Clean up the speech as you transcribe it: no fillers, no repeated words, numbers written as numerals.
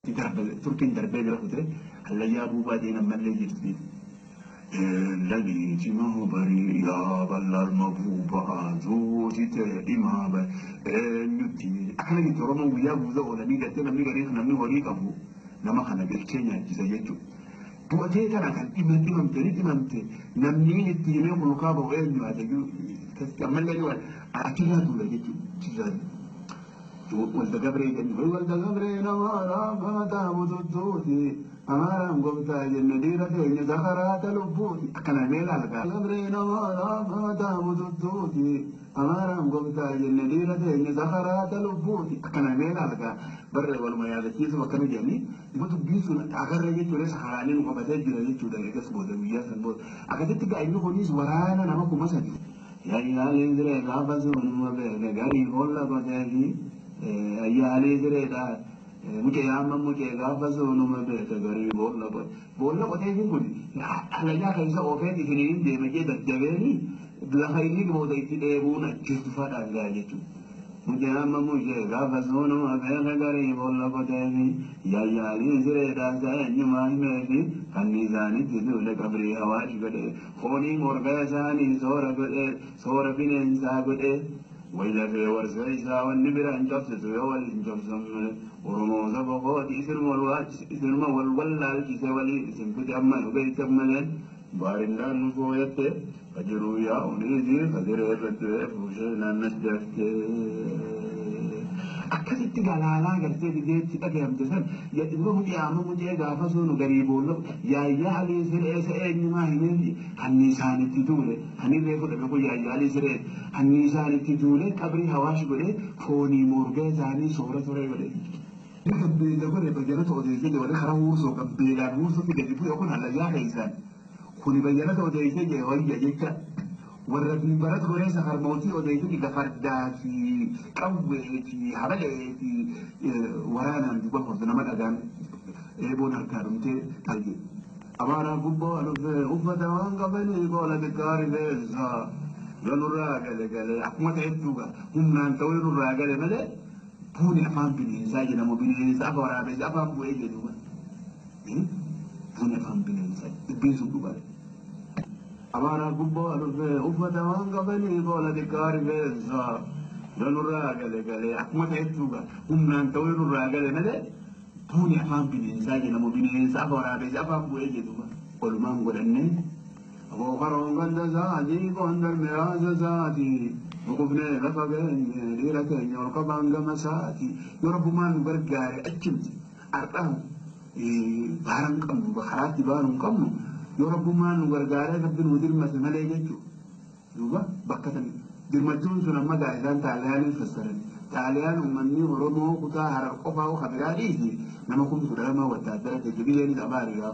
Turkiin darbee bira kutee hallayyaa buubaa deeman mallee jirti. Laliitima barii yaa bal'aalma buubaa zuuti ta'e dhimaa eenyutti akkana jetti Oromoon guyyaa guutuu oolanii galtee namni garii namni horii qabu nama kana galchee nyaachisa jechuudha. Bu'atee kana kan dhimamte ni dhimamte namni itti himee kulkaa ba'u eenyu haa ta'u ammallee ni achirraa duula jechuudha achirraa walda gabree jennu walda gabree nama mataa bututtuuti amaaraan gooftaa jenne dhiira keenya sakaraata lubbuuti akkana mee laalgaa gabree nama mataa bututtuuti amaaraan gooftaa jenne dhiira keenya sakaraata lubbuuti akkana mee laalgaa barree waluma yaadachiisu akkana jedhanii dubbiin sun agarra jechuudha sakaraanii nu qabatee jira jechuudha eegas booda guyyaa san booda akkasitti gaa'inni kunis waraana nama 3000. Yaayaalee siree gaafa sunuma beeke garii boolla qoteefi ayyaalee sireedha mucee amma mucee gaafa sunuma beeke garii boolla qote boolla qoteefi kun halayyaa keessa oofeen isiniin deema jee daddabeeni lafa inni booda itti dheebuun ajjeesu fadhaan gaa jechuudha. Mucee amma mucee gaafa sunuma beeke garii boolla qoteefi yaayaalee sireedha eenyumaa himeefi kanniisaanitti duule qabrii hawaash godhee foonii morga isaanii soora godhee soora bineensaa godhee waylafee warsee isaa wanni bira hin cabsitu yoo wal hin cabsan malee Oromoo saba kooti isinuma wal wallaalchise walii isin fide amma nu beektan malee baarindaan nu fooyatte kajiruu yaa'uuniisi kadiree irratti fuushee naannas jaftee. Akkasitti galaalaa gartee bideetti dhagayamte san dhibba mucee amma mucee gaafa sunu garii boolla yaayyaa alii siree isa eenyumaa himeefi hanni isaanitti duule hanni reefu dhabe kun yaayyaa alii siree hanni isaanitti duule qabrii hawaash godhee foonii morga isaanii soora turee godhe. Gabbeela godhe bayyanata odeessee jedhe karaa huursoo gabbeelaan huursootti gadi bu'e kun hallayyaa keessaan kuni bayyanata odeessee jedhe wayya jecha. Warra barat godhee safarmootii odeessee diga fardaa fi qawwee fi habalee fi waraanaan duuba horte nama dhagaan eeboon harkaa dhumtee targe. Amaara gubbaa dhufee uffata waan qabanii qoola xiqqaa rifeensaa yoo nurraa gale gale akkuma ta'etti dhuga humnaan ta'uu nurraa gale malee buuni afaan bineensaa jedhamu bineensa afa waraabessi afaan bu'ee jedhu. Buuni afaan bineensaa dubbiin sun dhugaadha. Amaara gubbaa dhufee uffata waan qabanii qoola xiqqaa rifeensaa yoo nurraa gale gale akkuma ta'etti dhuga humnaan ta'uu nurraa gale malee buuni afaan bineensaa jedhamu bineensa afa waraabessi afaan bu'ee jedhu. Walumaan godhannee abookaroon ganda isaatii gondar mi'aasa isaatii nuqufnee lafa geenye dhiira keenya ol qabaan gama isaatii yoo rabbumaan nu gargaare achimti har'aan baara hin qabnu karaatti baanu hin qabnu yoo rabbumaan nu gargaaree rabbi nu dirmate malee jechuudha. Duuba bakka san dirmachuun sun amma gaa'isaan xaaliyaaniin fassaran. Xaaliyaan uummanni Oromoo kutaa Harar qofaa kan biraa dhiisi nama 12,000 wattaaddara ta'e biyyeenis abaariyaa.